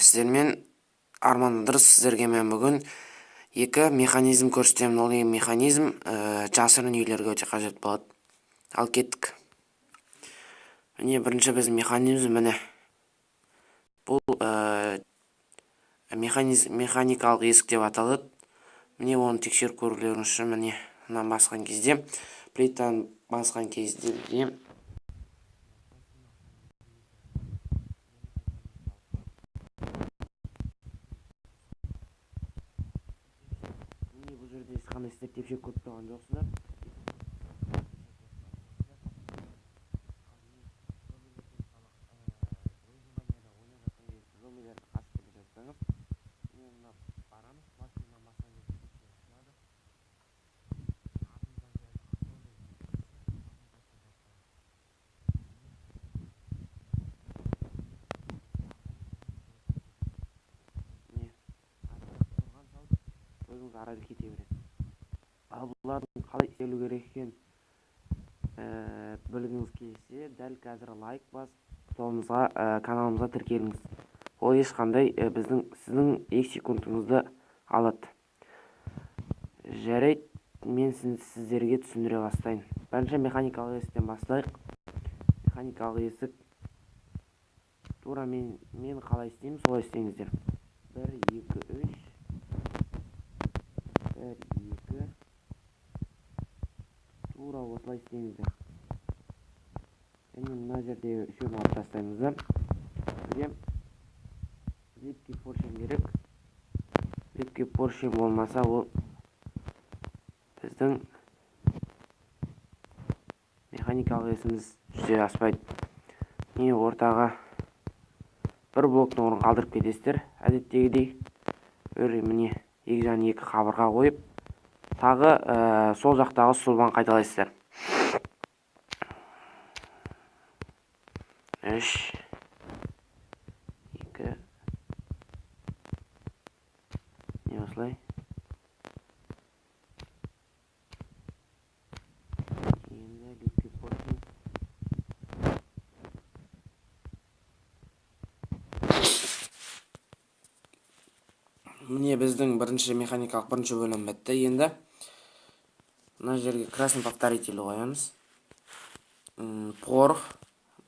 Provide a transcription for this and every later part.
Сіздермен Арман Ыдырыс. Сіздерге мен бүгін екі механизм көрсетемін. Ол екі механизм жасырын үйлерге өте қажет болады. Ал кеттік. Міне, бірінші біздің механизм, міне. Бұл механизм механикалық есік деп аталады. Міне, оны тексеріп көрулеріңіз үшін, міне, мынаны басқан кезде, плитаны басқан кезде міне, бұл жерде ешқандай сіздер тепшек көріп тұрған жоқсыздар. Зомбилерді қашып келе жатсаңыз, міне, мына барамыз, пластинаны басқан кезде тепшек ашылады. Артымыздан келе жатқан зомби міне, тұрған салып, өзіңіз ары кете береді. Ал бұлардың қалай істелу керек екенін білгіңіз келсе, дәл қазір лайк басып, тобымызға, каналымызға тіркеліңіз. Ол ешқандай біздің сіздің 2 секундыңызды алады. Жарайды, мен сіздерге түсіндіре бастайын. Бірінші механикалық есіктен бастайық. Механикалық есік тура мен қалай істеймін, солай істеңіздер. 1, 2, 3. 1, 2. Тура осылай істеңіздер. Және мына жерде үшеуін алып тастаймыз да. Бізге липкий поршень керек. Липкий поршень болмаса, ол біздің механикалық есіміз жүзеге аспайды. Міне, ортаға бір блоктың орнын қалдырып кетесіздер. Әдеттегідей бір, міне, екі және екі қабырға қойып, тағы сол жақтағы сұлбаны қайталайсыздар. 3, 2, міне, осылай. Енді липкий поршень. Міне, біздің бірінші механикалық бірінші бөлім бітті. Енді мына жерге красный повторитель қоямыз. Порох.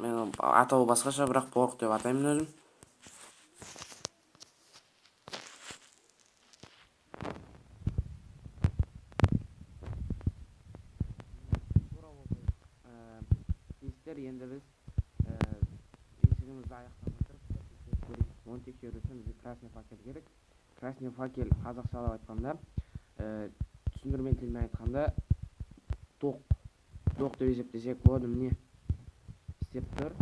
Мен атауы басқаша, бірақ порох деп атаймын өзім. Естер, енді біз есігімізді аяқтамай тұрып тексеріп көрейік. Оны тексеру үшін бізге красный факел керек. Красный факел қазақшалап айтқанда, түсіндірме тілмен айтқанда, тоқ деп есептесек болады. Міне, істеп тұр.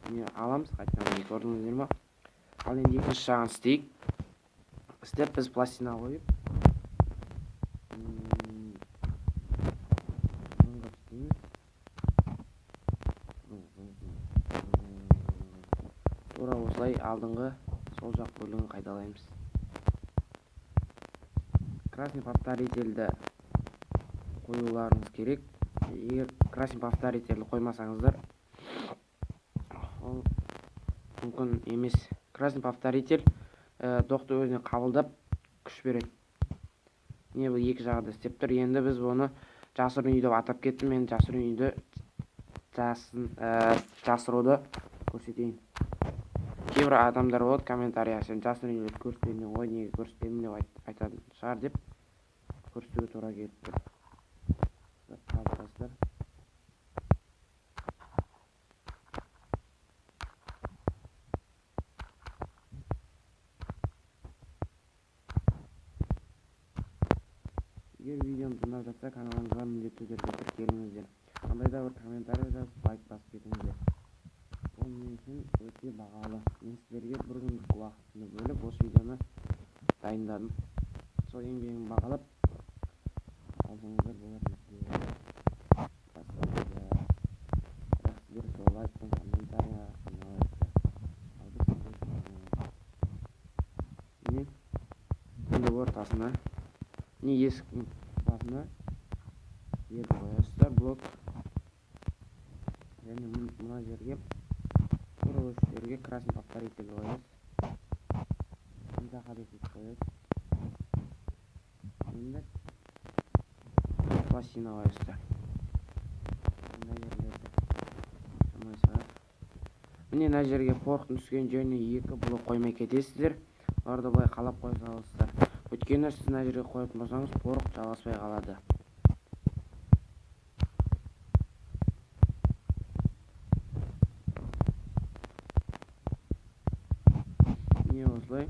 Міне, аламыз қайтадан, міне, көрдіңіздер ма? Ал енді екінші жағын істейік. Істеп біз пластина қойып, істейміз. Тура осылай алдыңғы сол жақ бөлігін қайталаймыз. Красный повторительді қоюларыңыз керек. Егер красный повторительді қоймасаңыздар, ол мүмкін емес. Красный повторитель доқты өзіне қабылдап күш береді. Міне, бұл екі жағы да істеп тұр. Енді біз бұны жасырын үй деп атап кеттім. Мен жасырын үйді жасыруды көрсетейін. Кейбір адамдар болады, комментария, сен жасырын үйлерді көрсетпедің ғой, неге көрсетпедің деп айтатын шығар деп көрсетуге тура келіп тұр. Қалыптастыр. Егер видеомыз ұнап жатса, каналымызға міндетті түрде тіркеліңіздер. Қандай да бір комментарий жазып, лайк басып кетіңіздер. Ол мен үшін өте бағалы. Мен сіздерге бір күндік уақытымды бөліп, осы видеоны дайындадым. Сол еңбегімді бағалап алсаңыздар болар еді. Бірақ сіздер сол лайк пен комментарийға қиналасыздар. Ал біз сіздер міне, енді ортасына, міне, есіктің басына жерді қоясыздар, блок. Және мына жерге, тура осы жерге красный повторитель қоясыз. пластина қоясыздар. Мына жерлерді шамай салайық. Міне, мына жерге порохтың түскен жеріне 2 блок қоймай кетесіздер. Оларды былай қалап қоя саласыздар. Өйткені сіз мына жерге қоятын болсаңыз, порох жалғаспай қалады. Міне осылай.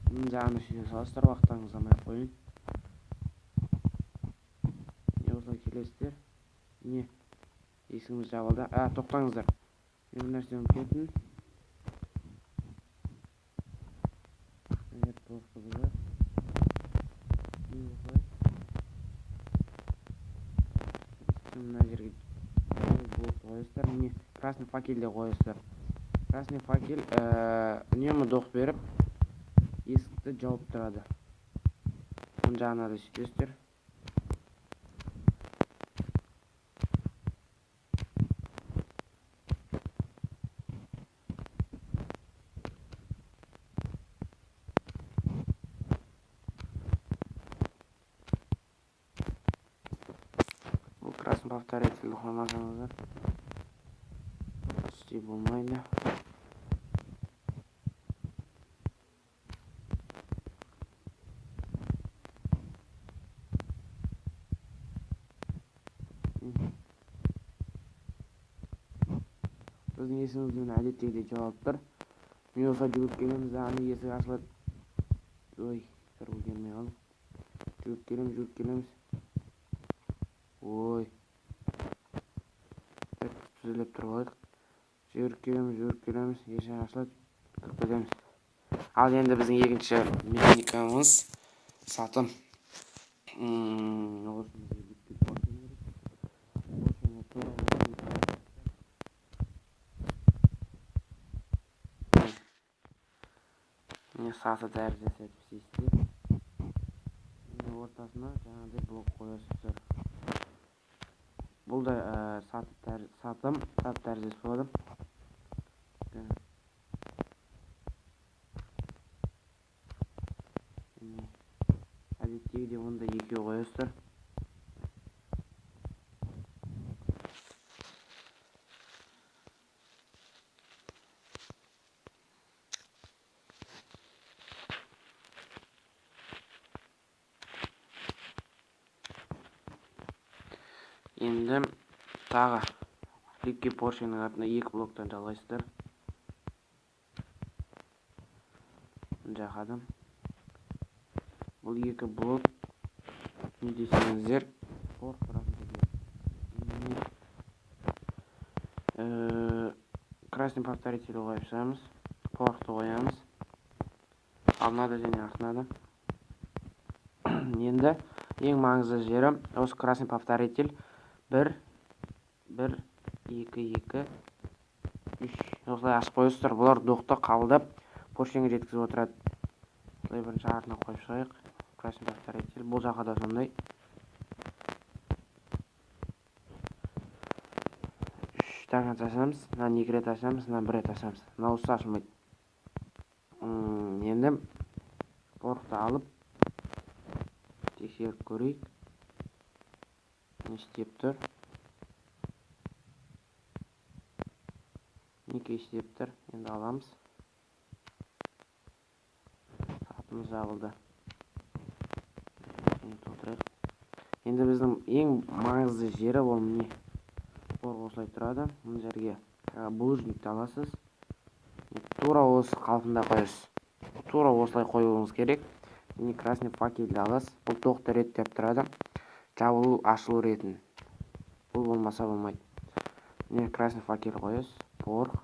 Мына жағын сөйте саласыздар, уақыттарыңызды алмай ақ қояйын. Міне осылай келесіздер. Міне есігіміз жабылды. Тоқтаңыздар. Мен бір нәрсе ұмытып кеттім. Міне порохты бұзайық. Міне осылай. Мына жерге блокты қоясыздар. Міне красный факел де қоясыздар. Красный факел үнемі доқ беріп есікті жауып тұрады. Оң жағына да сөйтесіздер. Бұл красный повторительді қоймасаңыздар істей болмайды. Біздің есігіміз міне әдеттегідей жауап тұр. Міне осылай жүгіріп келеміз, ана есік ашылады. Ой, кіргім келмей қалды. Жүгіріп келеміз, жүгіріп келеміз. Ой. Так, түзелеп тұрып алайық. Жүгіріп келеміз, жүгіріп келеміз, есік ашылады, кіріп кетеміз. Ал енді біздің екінші механикамыз сатым. Ол үшін бізге липкий поршень керек. Поршеньді тура осылай. Міне саты тәріздес етіп істейсіздер. Міне ортасына жаңағыдай блок қоясыздар. Бұл да сатым, саты тәріздес болады. Міне әдеттегідей оны да екеу қоясыздар. Енді тағы липкий поршеньнің артына 2 блоктан жалғайсыздар. Мына жаққа. Бұл 2 блок не десеңіздер, порох тұратын жерге. Красный повторитель қойып шығамыз, порохты қоямыз. Алдына да және артына да. Енді ең маңызды жері осы красный повторитель. 1, 1, 2, 2, 3. Осылай ашып қоясыздар. Бұлар доқты қабылдап поршеньге жеткізіп отырады. Осылай бірінші артына қойып шығайық. Красный повторитель. Бұл жаққа да сондай. 3 таңа тасамыз. Мынаны 2 рет ашамыз, мынаны 1 рет ашамыз. Мынау осы ашылмайды. Енді порохты алып тексеріп көрейік. Не істеп тұр? Неге істеп тұр? Енді аламыз. Сатымыз жабылды. Енді толтырайық. Енді біздің ең маңызды жері ол міне. Порох осылай тұрады. Мына жерге булыжникті аласыз. Тура осы қалпында қоясыз. Тура осылай қоюыңыз керек. Міне красный факелді аласыз. Бұл тоқты реттеп тұрады. Жабылу, ашылу ретін. Бұл болмаса болмайды. Міне красный факел қоясыз. Порох.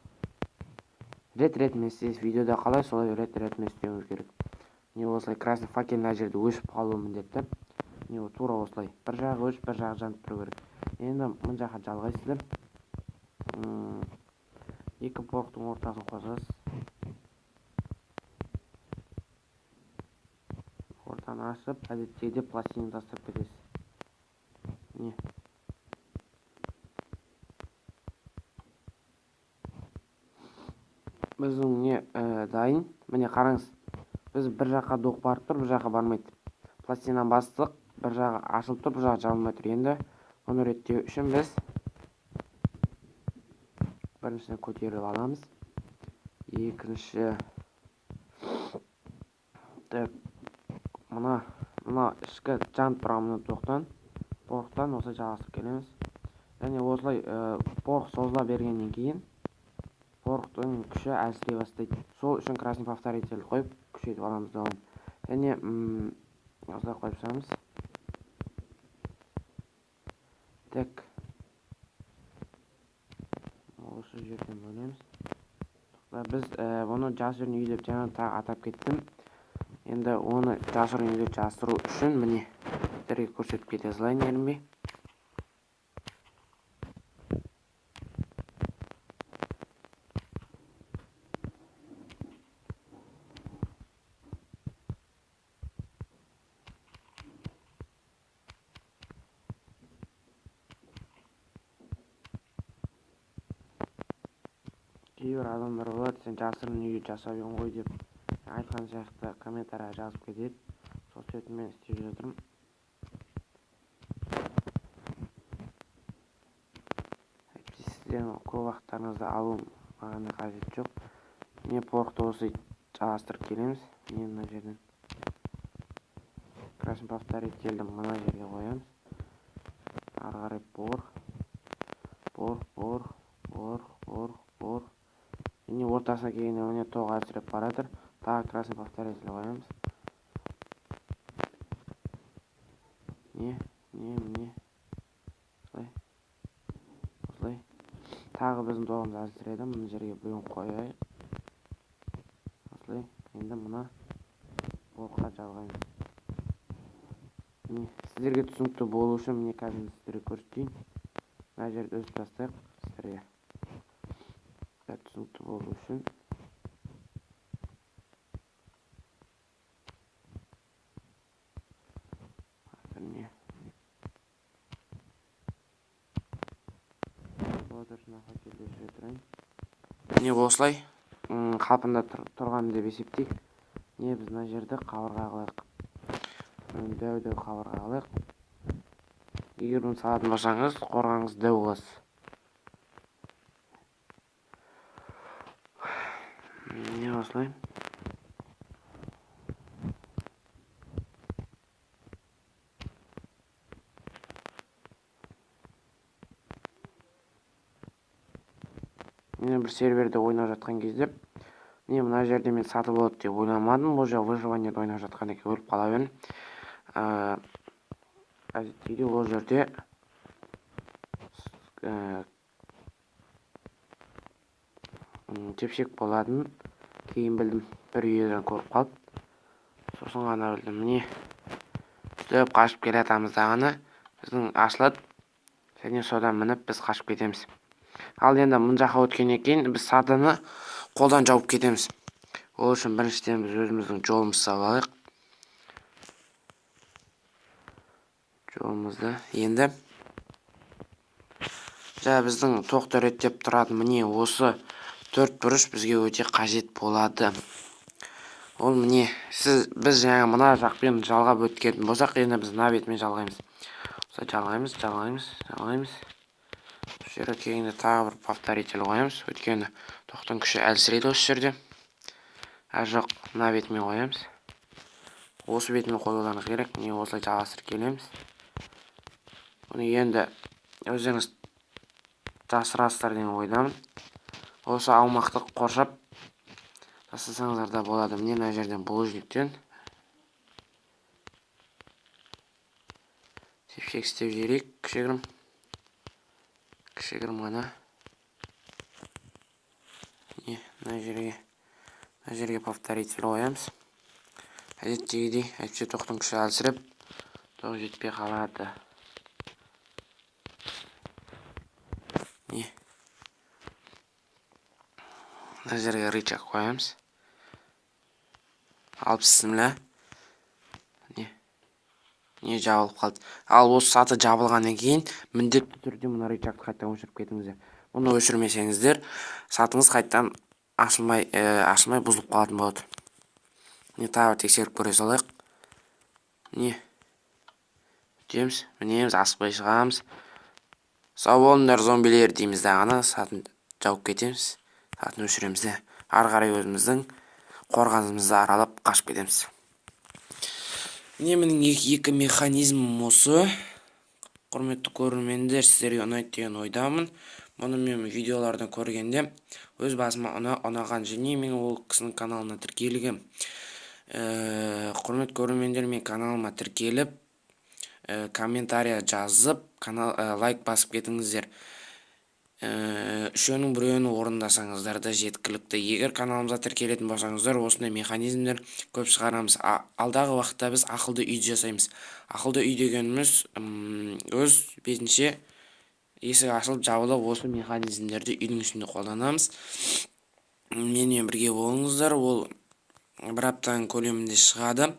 Рет-ретімен істейсіз. Видеода қалай солай рет-ретімен істеуіңіз керек. Міне осылай красный факел мына жерде өшіп қалуы міндетті. Міне ол тура осылай. Бір жағы өшіп, бір жағы жанып тұру керек. Енді мына жаққа жалғайсыздар. Екі порохтың ортасын қосасыз. Ортаны ашып, әдеттегідей пластинаны тастап кетесіз. Міне. Біздің не дайын. Міне қараңыз. Біз бір жаққа доқ барып тұр, бір жаққа бармайды. Пластинаны бастық, Бір жағы ашылып тұр, бір жағы жабылмай тұр. Енді оны реттеу үшін біз біріншіден көтеріп аламыз. Екінші, так, мына ішкі жан тұрамына тоқтан, порықтан осылай жалғастырып келеміз. Және осылай порық созыла бергеннен кейін порықтың күші әлсірей бастайды. Сол үшін красный повторитель қойып күшейтіп аламыз да оны. Және осылай қойып шығамыз. Так, осы жерден бөлеміз. Біз бұны жасырын үй деп жаңа тағы атап кеттім. Енді оны жасырын үйде жасыру үшін міне сіздерге көрсетіп кете салайын ерінбей. Кейбір адамдар болады, сен жасырын үйді жасап едің ғой деп айтқан сияқты комментария жазып кетеді. Сол себепті мен істеп жатырмын. Әйтпесе сіздердің көп уақыттарыңызды алу маған да қажет жоқ. Міне порықты осылай жалғастырып келеміз. Міне мына жерден красный повторительді мына жерге қоямыз. Ары қарай пор, пор, пор, пор, пор, пор. Және ортасына келгенде міне тоқ әлсіреп бара жатыр. Тағы красный повторитель қоямыз. Не, не, міне. Осылай. Осылай. Тағы біздің тоғымыз әлсіреді. Мына жерге біреуін қояйық. Осылай. Енді мына порыққа жалғаймыз. Міне, сіздерге түсінікті болу үшін міне қазір сіздерге көрсетейін. Мына жерді үзіп тастайық сіздерге. Түсінікті болу үшін. Міне. Міне осылай, қалпында тұрған деп есептейік. Міне біз мына жерді қабырға қылайық. Дәу-дәу қабырға қылайық. Егер бұны салатын болсаңыз, қорғаңыз дәу болады. Міне осылай. Мен бір серверде ойнап жатқан кезде, міне мына жерде мен сатып алады деп ойламадым. Бұл жер выживаниеде ойнап жатқан екен, өліп қала бердім. Әдеттегідей ол жерде, тепшек болатын кейін білдім, бір үйден көріп қалып, сосын ғана білдім. Міне үстіп қашып келе жатамыз дағыны біздің ашылады, және содан мініп біз қашып кетеміз. Ал енді мына жаққа өткеннен кейін біз сатыны қолдан жауып кетеміз. Ол үшін біріншіден біз өзіміздің жолымызды салып алайық. Жолымызды енді жаңа біздің тоқты реттеп тұратын міне осы төрт бұрыш бізге өте қажет болады. Ол міне біз жаңа мына жақпен жалғап өткен болсақ, енді біз мына бетімен жалғаймыз. Осылай жалғаймыз, жалғаймыз, жалғаймыз. Осы жерге келгенде тағы бір повторитель қоямыз. Өйткені тоқтың күші әлсірейді осы жерде. А жоқ, мына бетімен қоямыз. Осы бетімен қоюларыңыз керек. Міне осылай жалғастырып келеміз. Бұны енді өздеріңіз жасырасыздар деген ойдамын. Осы аумақты қоршап тастасаңыздар да болады. Міне мына жерден булыжниктен тепшек істеп жіберейік, кішігірім. Кішігірім ғана. Міне мына жерге повторитель қоямыз. Әдеттегідей, әйтпесе тоқтың күші әлсіреп, тоқ жетпей қалады. Міне мына жерге рычаг қоямыз. Алып бісміллә. Міне. Міне жабылып қалды. Ал осы саты жабылғаннан кейін міндетті түрде мына рычагты қайтадан өшіріп кетіңіздер. Бұны өшірмесеңіздер, сатыңыз қайтадан ашылмай бұзылып қалатын болады. Міне тағы бір тексеріп көре салайық. Міне. Күтеміз, мінеміз, асықпай шығамыз. «Сау болыңдар, зомбилер», – дейміз дағыны, сатын жауып кетеміз, сатын өшіреміз де, ары қарай өзіміздің қорғанымызды аралап, қашып кетеміз. Міне, менің екі механизмім осы, құрметті көрермендер. Сіздерге ұнайды деген ойдамын. Мұны мен видеолардан көргенде өз басыма ұнаған және мен ол кісінің каналына тіркелгем. Құрметті көрермендер, мен каналыма тіркеліп, комментария жазып, канал лайк басып кетіңіздер. Үшеуінің біреуін орындасаңыздар да жеткілікті. Егер каналымызға тіркелетін болсаңыздар, осындай механизмдер көп шығарамыз. Алдағы уақытта біз ақылды үй жасаймыз. Ақылды үй дегеніміз өз бетінше есік ашылып жабылып, осы механизмдерді үйдің ішінде қолданамыз. Менімен бірге болыңыздар, ол бір аптаның көлемінде шығады.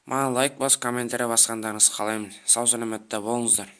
Маған лайк басып, комментарий басқандарыңызды қалаймын. Сау саламатта болыңыздар.